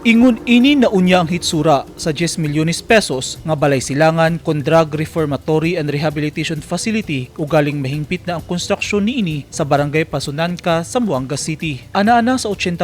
Ingon ini na unya ang hitsura sa 10 milyones pesos nga Balay Silangan kon Drug Reformatory and Rehabilitation Facility, ugaling mahingpit na ang konstruksyon niini sa Barangay Pasonanca, Zamboanga City. Ana-ana sa 80%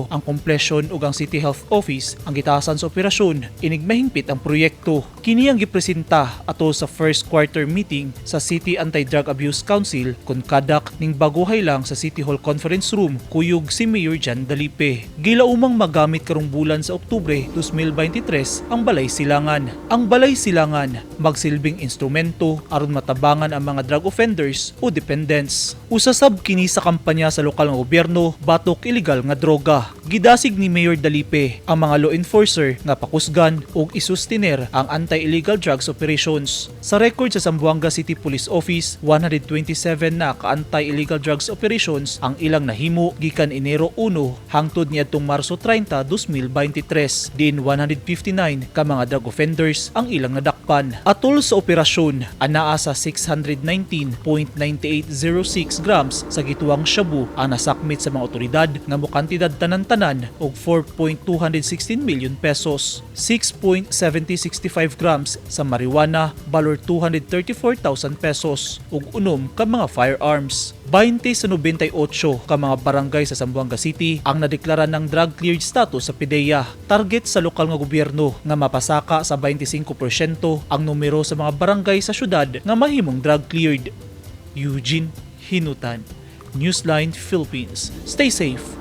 ang komplesyon ug ang City Health Office ang gitasan sa operasyon inig mahingpit ang proyekto. Kini ang gipresenta ato sa first quarter meeting sa City Anti-Drug Abuse Council kon kadak ning baguhay lang sa City Hall Conference Room kuyog si Mayor Jan Dalipe. Gilaumang magamit karong bulan sa Oktubre 2023 ang Balay Silangan. Ang Balay Silangan magsilbing instrumento aron matabangan ang mga drug offenders o dependents. Usa sab kini sa kampanya sa lokal nga gobyerno batok illegal nga droga. Gidasig ni Mayor Dalipe ang mga law enforcer nga pakusgan ug isustiner ang anti-illegal drugs operations. Sa record sa Zamboanga City Police Office, 127 na ka anti-illegal drugs operations ang ilang nahimo gikan Enero 1 hangtod niadtong Marso 30, 2023. Diin 159 ka mga drug offenders ang ilang nadakpan. Atol sa operasyon, anaa sa 619.9806 grams sa gituwang shabu ang nasakmit sa mga otoridad nga mokantidad tanan-tanan og 4.216 million pesos. 6.7065 grams sa marijuana balor 234,000 pesos ug 6 ka mga firearms. 20 sa 98 ka mga barangay sa Zamboanga City ang nadeklara ng drug cleared status sa PDEA. Target sa lokal nga gobyerno nga mapasaka sa 25% ang numero sa mga barangay sa syudad nga mahimong drug cleared. Eugene Hinutan, Newsline Philippines. Stay safe.